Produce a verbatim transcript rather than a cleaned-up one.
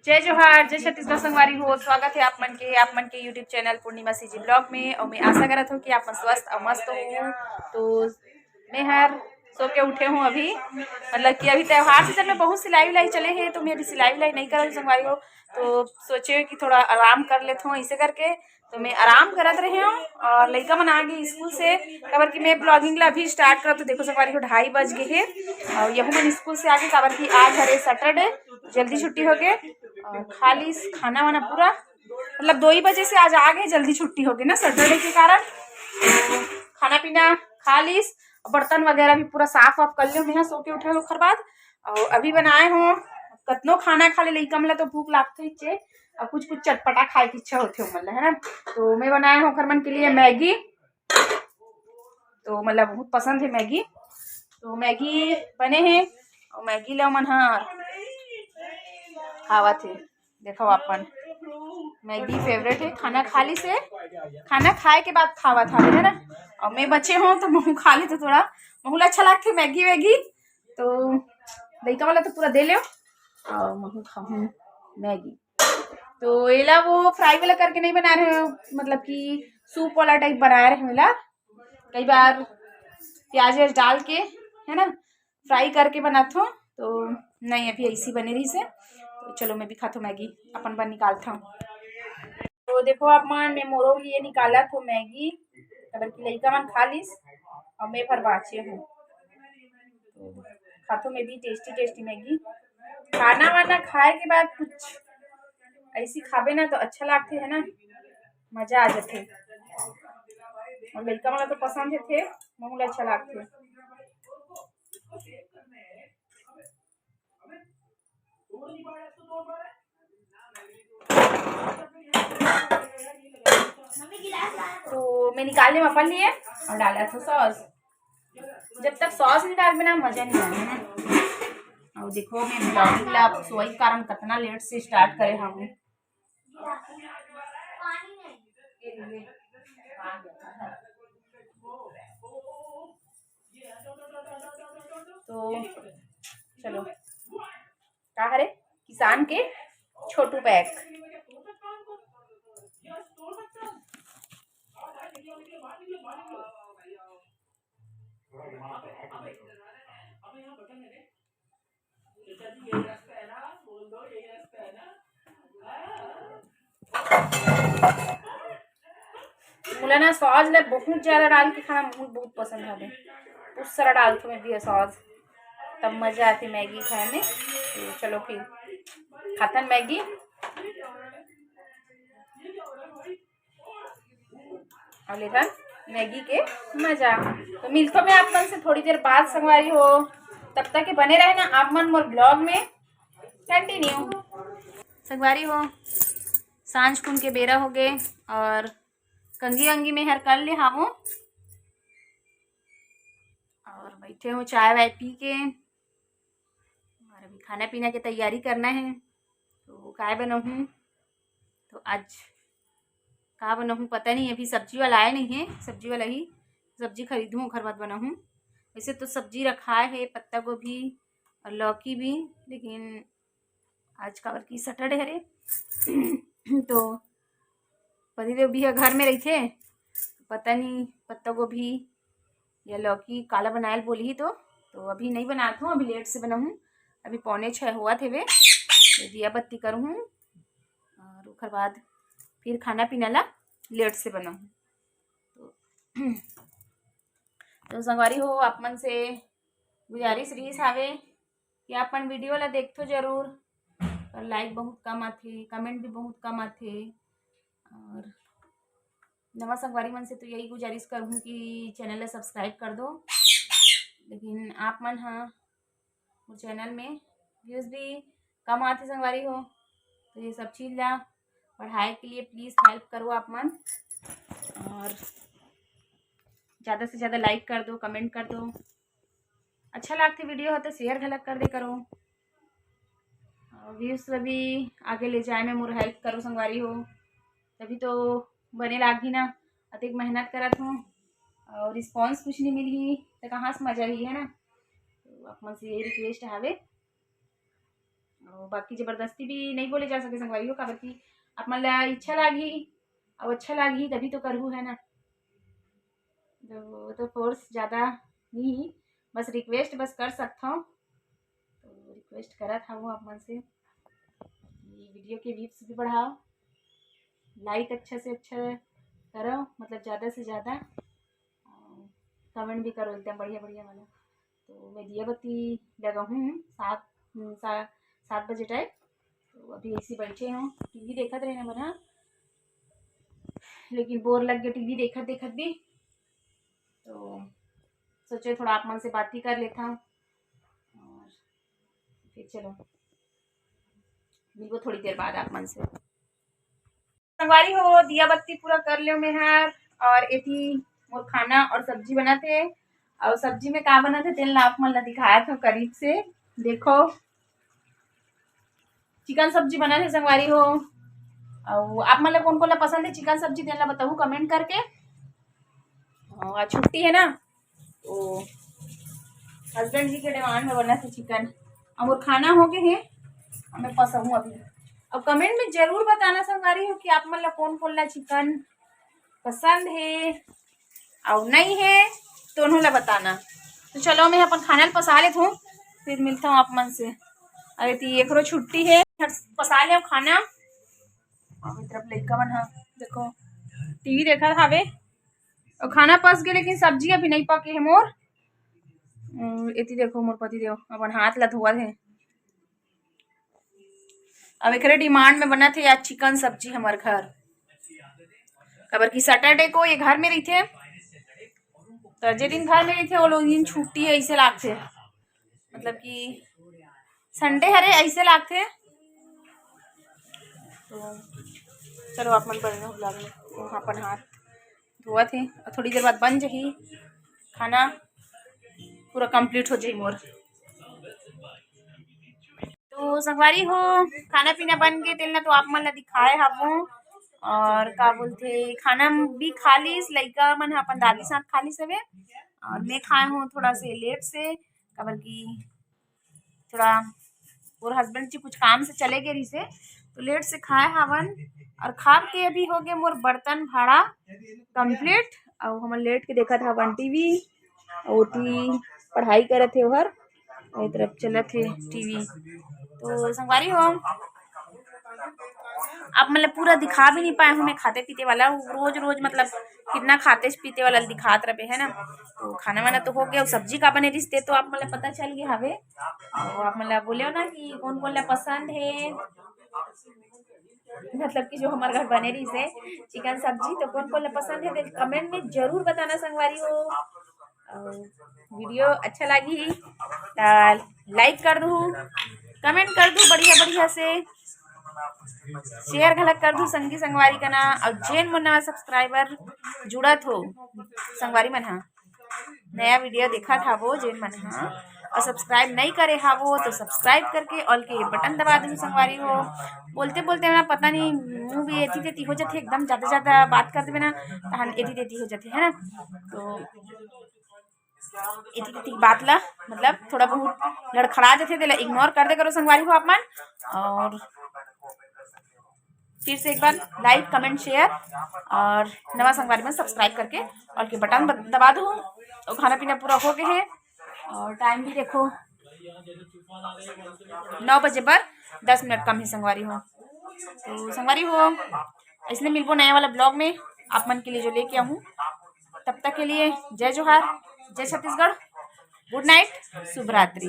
जय जोहार, जय छत्तीसगढ़ संगवारी हो। स्वागत है आप मन के, आप मन के YouTube चैनल पूर्णिमा सीजी ब्लॉग में। और मैं आशा करत हूँ कि आप मन स्वस्थ और मस्त हो। तो मैं हर सो के उठे हूँ अभी, मतलब कि अभी त्योहार सीजन में बहुत सिलाई उलाई चले हैं, तो मैं अभी सिलाई उलाई नहीं करत हूँ संगवारी हो। तो सोचे कि थोड़ा आराम कर लेत हूँ, इसे करके तो मैं आराम करत रहे हूँ। और लइका मन आ गे स्कूल से, काबर कि मैं ब्लॉगिंग ला अभी स्टार्ट करत हूँ। देखो संगवारी हो, ढाई बज गए हैं और यहू मन स्कूल से आ गे, काबर कि आज हरे सैटरडे, जल्दी छुट्टी हो गए। और खा लीस खाना वाना पूरा, मतलब दो ही बजे से आज आ गए, जल्दी छुट्टी हो गई ना सैटरडे के कारण। तो खाना पीना खा लीस, बर्तन वगैरह भी पूरा साफ वाफ कर लियो मैं सो के उठे ओखर बाद। और अभी बनाए हो, कतनो खाना खा ले लइका मन ला तो भूख लागथे इच्छे, और कुछ कुछ चटपटा खाए की इच्छा होथे ओमन ला, है ना। तो मैं बनाए हो ओखर मन के लिए मैगी, तो मतलब बहुत पसंद है मैगी। तो मैगी बने हैं और मैगी ला ओमन ह खावत है। देखो अपन, मैगी फेवरेट है। खाना खा ली से, खाना खाए के बाद खावत हवे, है ना। और मैं बचे हूँ तो महू खा ले तो थोड़ा, महू ला अच्छा लगथे मैगी वैगी। तो लइका वाला तो पूरा दे ले और महू खाहूँ मैगी। तो एला वो फ्राई वाला करके नहीं बना रहे हो, मतलब कि सूप वाला टाइप बना रहे हो एला। कई बार प्याज व्याज डाल के, है ना, फ्राई करके बनाथो। तो नहीं, अभी ऐसी बने रही से। तो चलो मैं भी खाथो मैगी, अपन बर निकालता हूँ। तो देखो आप मन, मैं मोरो लिए निकाला थो मैगी, काबर कि लइका मन खा लीस और मैं भर बाचे हूँ। तो खाथो मैं भी टेस्टी टेस्टी मैगी। खाना वाना खाए के बाद कुछ ऐसी खाबे ना तो अच्छा लागथे, है ना, मजा आ जाथे। और लइका मन ला तो पसंद है थे, महू ला अच्छा लागथे। तो मैं निकाले में अपन लिए और डाला था सॉस। जब तक सॉस नहीं डालबे ना, मजा नहीं आना है। और देखो, मैं ब्लॉगिंग ला अब सोई कारण कितना लेट से स्टार्ट करे हम। तो चलो, का हरे किसान के छोटू पैक। मोला ना सॉस ले बहुत ज्यादा डाल के खाना मुझे बहुत पसंद है। बहुत सारा डालथो मैं भी सॉस, तब मजा आती मैगी खाए में। तो चलो फिर खाथन मैगी। और लेथन मैगी के मजा। तो मिलथो मैं आप मन से थोड़ी देर बाद संगवारी हो, तब तक के बने रहे ना आप मन मोर ब्लॉग में कंटिन्यू। संगवारी हो, सांझ कुन के बेरा हो गए और कंगी अंगी में हर कर ले हावो और बैठे हो चाय वाय पी के। और अभी खाना पीना के तैयारी करना है, तो काय बनाहूँ, तो आज का बनाहूँ पता नहीं। अभी सब्जी वाला आए नहीं है, सब्जी वाला ही सब्जी खरीदूँ ओखर बाद बनाहूँ। वैसे तो सब्जी रखा है, पत्ता गोभी और लौकी भी, लेकिन आज काबर की सैटरडे हरे तो पतिदेव भी ह घर में रहिथे, पता नहीं पत्ता गोभी या लौकी काला बनायल बोलही तो, तो अभी नहीं बनात हूँ, अभी लेट से बनाहूँ। अभी पौने छः होवत हेवे, तो दिया बत्ती करहूँ और ओखर बाद फिर खाना पीना ला लेट से बनाहूँ। तो, तो संगवारी हो, आप मन से गुजारिश रहिस हावे कि आप मन वीडियो ला देखथो जरूर, पर लाइक बहुत कम आथे, कमेंट भी बहुत कम आथे। और नवा संगवारी मन से तो यही गुजारिश करहूँ कि चैनल ला सब्सक्राइब कर दो, लेकिन आप मन ह मोर चैनल में व्यूज भी कम आथे संगवारी हो, तो ये सब चीज़ ला बढ़ाए के लिए प्लीज़ हेल्प करो आप मन, और ज़्यादा से ज़्यादा लाइक कर दो, कमेंट कर दो। अच्छा लागथे वीडियो हो तो शेयर घलक कर दे करो। और व्यूज भी आगे ले जाए में मोर हेल्प करो संगवारी हो, तभी तो बने लागही ना। अतेक मेहनत करत हूँ और रिस्पॉन्स कुछ नहीं मिलही तो कहाँ से मजा ही, है ना। तो आप मन से यही रिक्वेस्ट हावे। अउ बाकी जबरदस्ती भी नहीं बोले जा सके संगवारी हो, काबर कि आप मन ला इच्छा लागही अउ अच्छा लागही तभी तो करहू, है ना। तो वो तो फोर्स ज़्यादा नहीं, बस रिक्वेस्ट बस कर सकता हूँ। तो रिक्वेस्ट करत हवं आप मन से कि वीडियो के व्यूज भी बढ़ाओ, लाइक अच्छा से अच्छा करो, मतलब ज़्यादा से ज़्यादा, कमेंट भी करो एकदम बढ़िया बढ़िया वाला। तो मैं दिया बत्ती लगाहूँ सात, सा-, सात बजे टाइप। तो अभी ऐसे बैठे हूँ, टीवी देखत रहे ना बना, लेकिन बोर लग गया टीवी देखत देखत भी। तो सोचे थोड़ा आप मन से बात ही कर लेता हूँ, और फिर चलो मिलबो थोड़ी देर बाद आप मन से। संगवारी हो, दिया बत्ती पूरा कर लेव मैं हर, और एती मोर खाना और सब्जी बनत हे। और सब्जी में का बनत हे, तेन ला आप मन ला दिखात हव करीब से। देखो, चिकन सब्जी बनत हे संगवारी हो। और आप मन ला कौन कौन ला पसंद हे चिकन सब्जी, तेन ला बताहू कमेंट करके। और आज छुट्टी है ना, तो हस्बैंड जी के डिमांड में बनत हे चिकन। अब मोर खाना हो गए हे, अब मैं पसहूँ अभी। अब कमेंट में जरूर बताना संगवारी हो कि आप मन ला कौन कौन ला चिकन पसंद हे और नहीं हे, तो उन्हों ला बताना। तो चलो, मैं अपन खाना ल पसा लेत हूँ, फिर मिलता हूँ आप मन से। अरे ती एकरो छुट्टी है, पसा ले खाना। अभी तरफ लइका मन ह देखो टीवी देखत हावे, और खाना पस गए, लेकिन सब्जी अभी नहीं पके है मोर। अम, एती देखो, मोर पति देव अपन हाथ ला धोवत हे। अब एकरे डिमांड में बनत हे आज चिकन सब्जी हमर घर, काबर कि सैटरडे को ये घर में रहिथे, तो जे दिन घर में रहिथे, वो लोग दिन छुट्टी है, ऐसे लागथे, मतलब कि संडे हरे, ऐसे लागथे। तो चलो, आप मन बने रहो vlog में। तो अपन हाथ धोवत हे, और थोड़ी देर बाद बन जही खाना, पूरा कंप्लीट हो जाही मोर। तो संगवारी हो, खाना पीना बन के तेल ना तो आप मन ला दिखाए हवो, और का बोलथे, खाना भी खा लीस, लइका मन ह अपन दादी साथ खा लीस हवे, और मैं खाए हूँ थोड़ा से लेट से, काबर कि थोड़ा मोर हस्बैंड जी कुछ काम से चले गए रहिसे, तो लेट से खाए हवन। और खा के अभी हो गए मोर बर्तन भाड़ा कंप्लीट। और हमन लेट के देखत हवन टीवी, और ओती पढ़ाई करत हे ओहर, ए तरफ चलत हे टीवी। तो संगवारी हो, आप मन ला पूरा दिखा भी नहीं पाए हूँ मैं खाते पीते वाला। रोज रोज मतलब कितना खाते पीते वाला दिखात रहे है ना। तो खाना वाना तो हो गया, सब्जी का बने रिश्ते तो आप मन ला पता चल गया हवे। और आप मन ला बोले हो ना कि कौन कौन ला पसंद है, मतलब कि जो हमारे घर बने रहिसे चिकन सब्जी, तो कौन कौन ला पसंद है, तो कमेंट में जरूर बताना संगवारी हो। और वीडियो अच्छा लगी तो लाइक कर दू, कमेंट कर दू बढ़िया बढ़िया से, शेयर घलक कर दू संगी संगवारी कना। और जेन मोर नवा सब्सक्राइबर जुड़त हो संगवारी मन हा, नया वीडियो देखत हावो जेन मन हा, और सब्सक्राइब नहीं करे हावो तो सब्सक्राइब करके ऑल के बटन दबा दू संगवारी हो। बोलते बोलते ना पता नहीं मुंह भी एती तेती हो जाथे, एकदम ज्यादा ज्यादा बात कर देवे ना, तहन एती तेती हो जाथे, है ना। तो एती तेती बात ला, मतलब थोड़ा बहुत लड़खड़ा जाथे, तेला इग्नोर कर दे करो संगवारी हो आप मन। और फिर से एक बार लाइक, कमेंट, शेयर और नवा संगवारी मन सब्सक्राइब करके ऑल के बटन ब-, दबा दू। और खाना पीना पूरा हो गए है, और टाइम भी देखो, नौ बजे बर दस मिनट कम है संगवारी हो। तो संगवारी हो, इसने मिलबो नया वाला ब्लॉग में, आप मन के लिए जो लेके आऊँ। तब तक के लिए जय जोहार, जय छत्तीसगढ़, गुड नाइट, शुभ रात्रि।